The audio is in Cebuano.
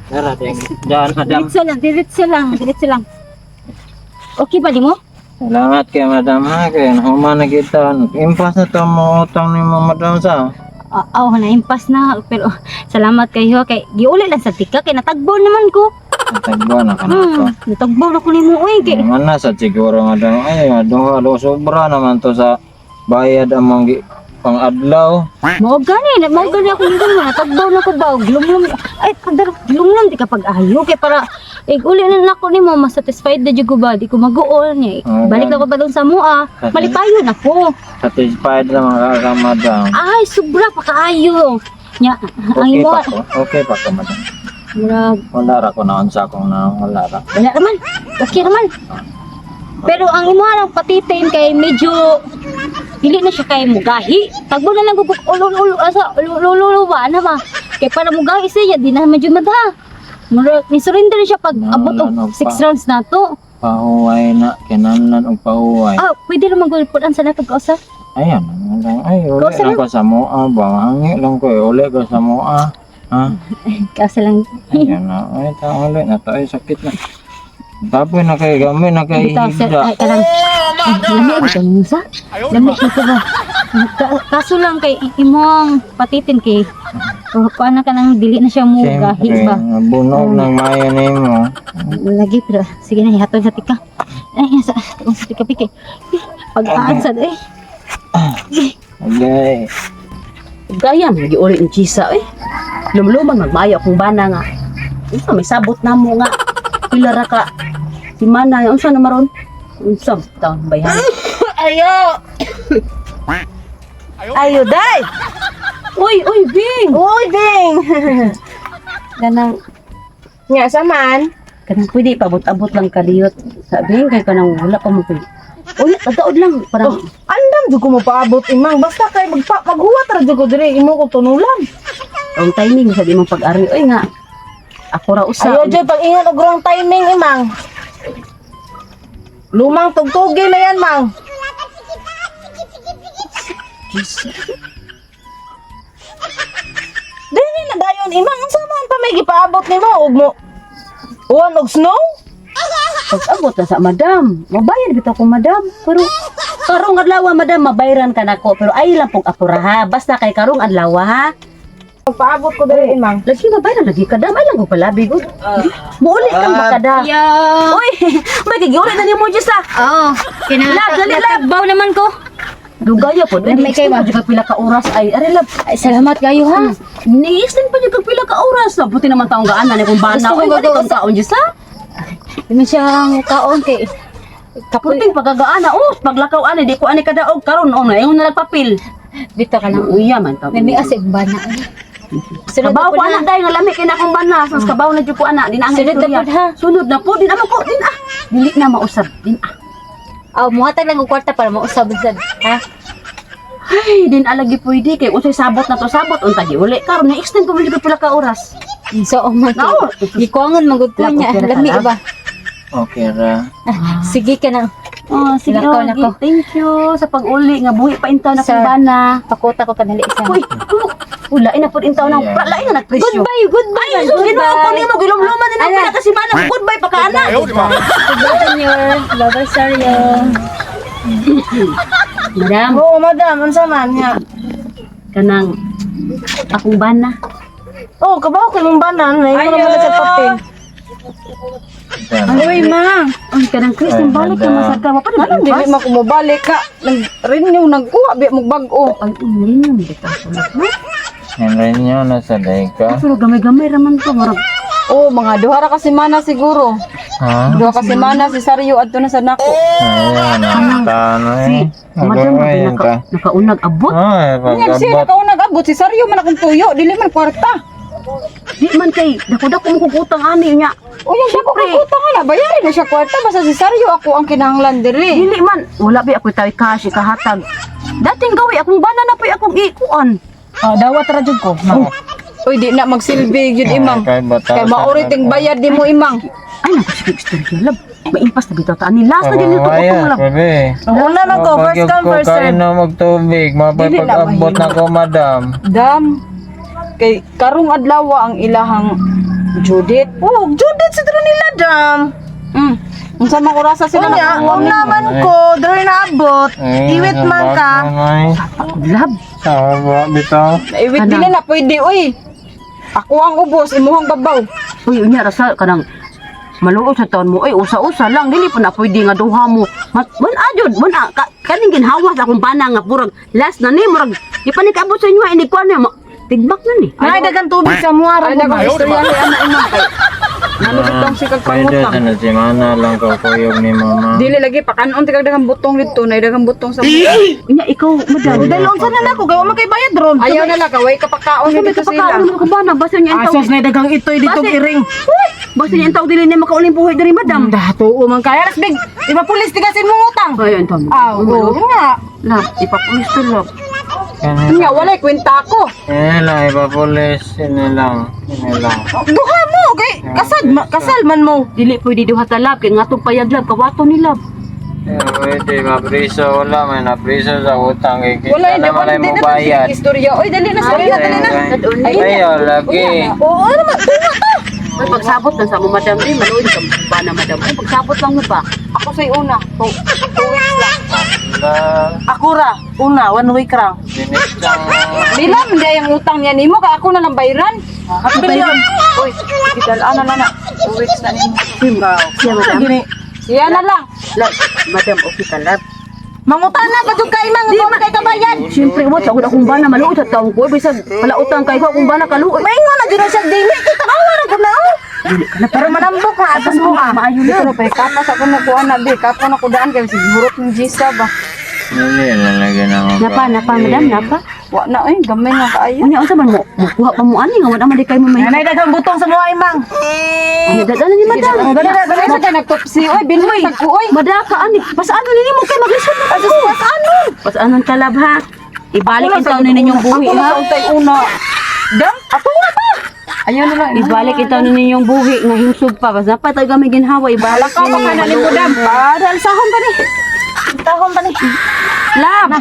Tara, dyan, madam. Diretso lang, diretso lang, diretso lang. Okay ba di mo? Salamat kay madam ha, kay nahuman na kita. Impas na to mo utang ni mo madam sa. Ah, oh, na-impas na pero salamat kayo kay giuli lang sa tika kay natagbo naman ko. Tagbo na ka na to. Natagbo na ko nimo oy kay Naman na sa siguro madam. Ay, duha do sobra naman to sa bayad among pang adlaw. Mao gani ako nito natagbo na ko ba glumlum ay pagdar glumlum di ka pag-ayo kay para ig uli na nako nimo mas satisfied na jud ko ba di ko maguol niya. Oh, Balik na ko pa doon sa mua. Malipayon ako. Satisfied naman ka madam. Ay, sobra pa kaayo. Nya, ang Okay imo pa ko. Okay pa ko madam. murag Wala ra ko naon sa akong na wala ra. wala naman. Okay naman. Pero ang imo lang patitin kay medyo dili na siya kay mugahi. Tagbo na lang guguk ulo ulo asa ulo ulo ba na ba. Kay para mugahi siya di na medyo madha. Murag ni surrender na siya pag No, abot no, og no, 6 pa. rounds na to. Pahuway na kinahanglan og pahuway. Ah, pwede ra magulputan sa natog kausa. Ayan, madam. Ay, uli Kausa lang ko sa mua ba. Hangi lang ko eh. Uli ko sa mua. Ha? Kausa lang. Ayan na. Ay, ta uli na to. Ay, sakit na. Tapoy na kay gamay na kay Bitaw sir, higda. ay kanang ay, lami bitaw mo sa. Lami ko ba. Kaso lang kay imong patitin kay oh, kuan na ka nang dili na siya mo gahi Siyempre, ba. bunog ng mayo nimo. Lagi pero sige na ihatod sa tika. Ay sa sa tika pike. Pag-aan sad eh. Okay. Gaya, giuli ni Chisa eh. Lumluman magmayo akong bana nga. Unsa may sabot na mo nga. Pila ra ka. Si mana unsa na maron? Unsa taon bayhan? Ayo! Ayo, day! Uy, uy, Bing. Uy, ding! Kanang Nga sa man. Kanang pwede paabot-abot lang kaliyot. Sabi kay kanang wala pa mo pwede. Uy, tagaod lang parang Oh, andam jud ko mo paabot imang. Basta kay maghuwat ra jud ko dire imo ko tunulan. ang timing sa di mong pag-ari. Uy nga. Ako ra usa. Ayo jud pag ingon og wrong timing imang. Lumang tugtugi na yan, mang. Dili na dayon imang unsa man pa may gipaabot nimo og mo uwan og snow? Pag-abot na sa madam. Mabayad bitaw ko madam. Pero karong adlaw madam mabayran ka nako pero ay lang pong apura ha. Basta kay karong adlaw ha. Paabot ko dire imang. Lagi mabayran lagi ka dam ay lang ko palabi gud. Muuli kang bakada. Yo. Uy, may gigiuli na nimo Diyos ah. Oh, kina Lab, dali, lab. natagbaw naman ko. Dugaya po, May may kay ba? pa jud ka pila ka oras ay ari lab. Ay, salamat kayo ha. Ni-extend pa jud ka pila ka oras. Buti naman taong gaana ni kung bana. Gusto ko Uy, gagawa balik ang kaon Diyos ah. Di man siya kaon kay kapoy Puting pagkagaana, oh, paglakaw ani di ko ani kadaog karon oh, na ingon na nagpapil. bitaw ka nang Uya man pa. may mias ba na. Sunod na Kabaw po ko na. anak dahil nga lami kay na akong bana. Sa kabaw na jud ko anak, di na ang Sunod na istorya. pod, ha? Sunod na po, din ako ko, din ah. Dili na mausab, din ah. Aw, muhatag lang og kwarta para mausab sad, ha? Ay, din alagi pwede kay unsay sabot na to sabot unta gi uli karon na extend ko man jud pila ka oras. So, oh man. No. Gikuangon man gud ko Lab, niya. okay ra ka, Lami lab? ba? Okay ra. Sige ka na. Oh, sige, Lakaw oh, na ko. thank you sa pag-uli nga buhi pa intaw na Sir. kong bana. Pakuta ko kanali isa. Uy, wala na pud intaw na, Yeah. lain na nagpresyo. Goodbye, goodbye. Ay, so ginoo ko nimo gilumluman na Ala. pila ka semana. Goodbye pa ka ana. Goodbye, Junior. Bye-bye, Saryo. Madam, Oo, madam, unsa man nga. kanang akong bana. Oh, kabaw ko imong banan, may ko naman sa papel. Uy, ma. Ay, kanang Chris, Ay, nang balik ka madam. masaka. Wa pa na Anong dili man ko mobalik ka? Nag-renew nagkuha bi mo bag-o. Ay, uli na, hindi ka sulot. Henry nyo na sa day ka. Pero gamay-gamay raman to. Murag, Oh, mga duha ra ka semana siguro. Ha? Duha ka semana si Saryo adto na sa nako. Ayan, ang tano si eh. madam, Ay, naka, ta. nakaunag abot. Ay, Nya siya pag-abot. nakaunag abot si Saryo man akong tuyo, dili man kwarta. Di man kay, dako-dako mo kukutang ani niya. O yung dako Siyempre. kay utang na, bayarin na siya kwarta basta si Saryo ako ang kinahanglan diri. Dili man, wala ba ako tayo cash, ikahatag. Dating gawi, akong bana na po'y akong ikuan. Ah, dawat ra jud ko. Uy, di na magsilbi jud imang. Kay bata. Kay mauri ting bayad di mo imang. Ay, naku, sige, istorya, lab. Maimpas na bitaw taan ni. Last na din ito, utong lab. Bebe. Una man ko, first come first serve. Kain na magtubig. Dili na Mapapag-abot na ko, madam. Dam. Kay karong adlaw ang ilahang Judith. Oh, Judith sa nila dam. Unsa man orasa sila Unya, nakakuha una nimo? man ko, diri naabot. Iwit man ka. Love. Sawa bitaw. Iwit dili na pwede oy. Ako ang ubos, imuhang babaw. Uy, unya rasa kanang maluot sa taon mo. Uy, usa-usa lang dili pa na pwede nga duha mo. Mat mun ajud, mun a ka, kaning ginhawa sa akong bana nga purag last na ni murag di pa ni kaabot sa inyo ini kuan na tigbak na ni. Nay dagang tubig sa muara Ay ko. dagang istorya ni ana imang kay. Nano bitong sikag Pwede pangutang. sa na si Mana lang ko kuyog ni mama. Dili lagi pakanon tigag daghang butong dito, nay daghang butong sa Unya ikaw, madam. Dahil unsa na nako kay wa man kay bayad ron. Ayaw na lang kaway kapakaon Asa may dito sila. kapakaon mo ka bana basta niya ang Asos tawag. na dagang itoy ditong Base- iring. Uy, basta niya ang tawag dili na makauling buhay diri, madam. Datuo man kaya ras big. Ipapulis tigasin mong utang. Ay, ang tawag. Ah, oo nga. Love, ipapulis to love. Nga walay kwenta ko. Ini lang ipapulis, ini lang, ini lang. Duha mo kay kasal ma, kasal man mo. Dili pwede duha ta love kay ngatong payag love kawato ni love. Eh, pwede, mapriso, wala, may napriso sa utang. Kaya Wala kita hindi naman ay di mo na bayad. istorya. Oy dali na sa dali na. Ay, ayaw, lagi. Oo, ano man tunga ta. Ay, pagsabot lang sa mo, madam. Eh, maluod ka ba na, madam? Ay, pagsabot lang mo ba? Ako say una, 2 weeks lang. Wala, Ako ra, una, one week ra. binitang. Dila man di ang utang niya nimo kay ako na lang bayran. Happy yun. Oy, gidalaan na lang na. 2 weeks na nimo. Siya, madam. Gini. Siya na lang. Love, madam, okay ka, love. Mangutana pa jud kay mang wa man kay kabayad. Siyempre, what? Ako akong bana, maluod sa taong ko. Bisag, palautang kayo akong bana, kaluoy. Maingon na jud na siya dili kay tanawa ra gud na. Oh. Pero manambok na atos mo ah. Maayo na. Pero pa kapas ako nakuha na bi, kapo na kudaan kay sig hurot ng Gisa ba. Dili lang lagi na mo. Napa, napa, madam, napa. Wa na oy, gamay nga kaayo. Unya, unsa man mo? Mukuha pa mo ani nga wala man di kayo mo may. Nanay dagang butong sa mga imang. Unya, dadala ni madam. Dali na, dali sa kay nagtopsi oy, bilhin sa ko oy. Madaka ani. Pasaano ni nimo kay maglisod na ko. Pasaano? Pasaano ka love ha? Ibalik ang taon ninyong buhi Ako na ha. sa untay una. Dam, Ato nga ta. Ayaw na lang. Ibalik ang taon ninyong buhi nga himsog pa. Basta pa tayo gamay ginhawa ibalik. Ka baka na nimo dam. Padal sahon pa ni. Tahon pa ni. Love.